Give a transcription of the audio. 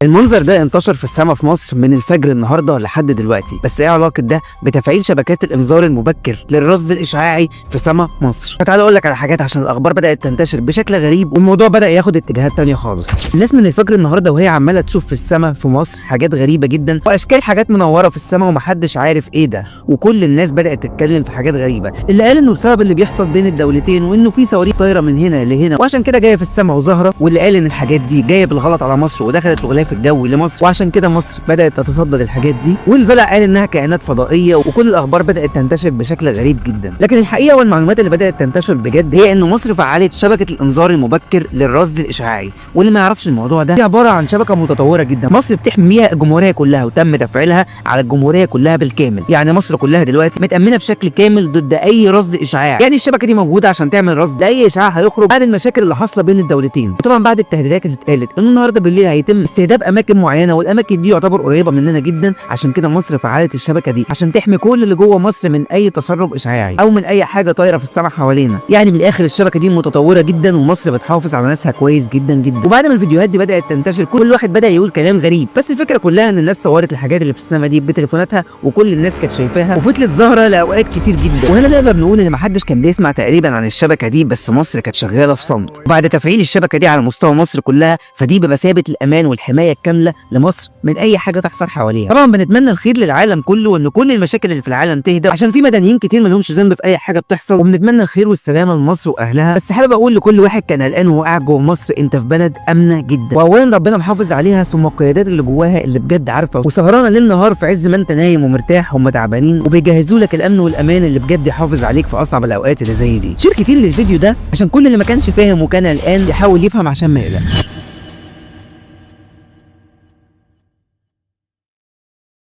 المنظر ده انتشر في السماء في مصر من الفجر النهارده لحد دلوقتي، بس ايه علاقة ده بتفعيل شبكات الانذار المبكر للرصد الاشعاعي في سماء مصر؟ فتعال اقول لك على حاجات عشان الاخبار بدات تنتشر بشكل غريب والموضوع بدا ياخد اتجاهات تانية خالص. الناس من الفجر النهارده وهي عماله تشوف في السماء في مصر حاجات غريبة جدا واشكال حاجات منورة في السماء ومحدش عارف ايه ده، وكل الناس بدات تتكلم في حاجات غريبة. اللي قال انه بسبب اللي بيحصل بين الدولتين وانه في صواريخ طايره من هنا لهنا وعشان كده جاية في السماء وظاهره، واللي قال ان الحاجات دي جاية بالغلط على مصر ودخلت الغلاف الجوي لمصر وعشان كده مصر بدات تتصدى للحاجات دي، واللي طلع قال انها كائنات فضائية، وكل الاخبار بدات تنتشر بشكل غريب جدا. لكن الحقيقة والمعلومات اللي بدات تنتشر بجد هي ان مصر فعلت شبكة الانذار المبكر للرصد الاشعاعي، واللي ما يعرفش الموضوع ده هي عبارة عن شبكة متطورة جدا مصر بتحمي بيها الجمهورية كلها، وتم تفعيلها على الجمهورية كلها بالكامل. يعني مصر كلها دلوقتي متامنه بشكل كامل ضد اي رصد اشعاعي. يعني الشبكة دي موجودة عشان تعمل رصد لاي اشعاع هيخرج بعد المشاكل اللي حاصله بين الدولتين، وطبعا بعد التهديدات اللي اتقالت ان النهارده بالليل هيتم استهداف اماكن معينة والاماكن دي يعتبر قريبه مننا جدا، عشان كده مصر فعلت الشبكة دي عشان تحمي كل اللي جوه مصر من اي تسرب اشعاعي او من اي حاجة طايره في السماء حوالينا. يعني من الاخر الشبكة دي متطورة جدا ومصر بتحافظ على ناسها كويس جدا جدا. وبعد ما الفيديوهات دي بدات تنتشر كل واحد بدا يقول كلام غريب، بس الفكرة كلها ان الناس صورت الحاجات اللي في السماء دي بتليفوناتها وكل الناس كانت شايفاها وفضلت ظاهره لاوقات كتير جدا. وهنا نقدر نقول ان محدش كان بيسمع تقريبا عن الشبكة دي، بس مصر كانت شغالة في صمت. وبعد تفعيل الشبكة دي على مستوى مصر كلها فدي بمثابة الامان والحماية الكاملة لمصر من اي حاجة تحصل حواليها. طبعا بنتمنى الخير للعالم كله وان كل المشاكل اللي في العالم تهدى عشان في مدنيين كتير ما لهمش ذنب في اي حاجة بتحصل، وبنتمنى الخير والسلامة لمصر واهلها. بس حابب اقول لكل واحد كان قلقان وهو قاعد جوه مصر، انت في بلد امنه جدا، واولا ربنا محافظ عليها، ثم القيادات اللي جواها اللي بجد عارفه وسهرانه ليل نهار في عز ما انت نايم ومرتاح هم تعبانين وبيجهزوا لك الامن والامان اللي بجد يحافظ عليك في اصعب الاوقات اللي زي دي. share كتير للفيديو ده عشان كل اللي ما كانش فاهم وكان قلقان يحاول يفهم عشان ما يقلقش.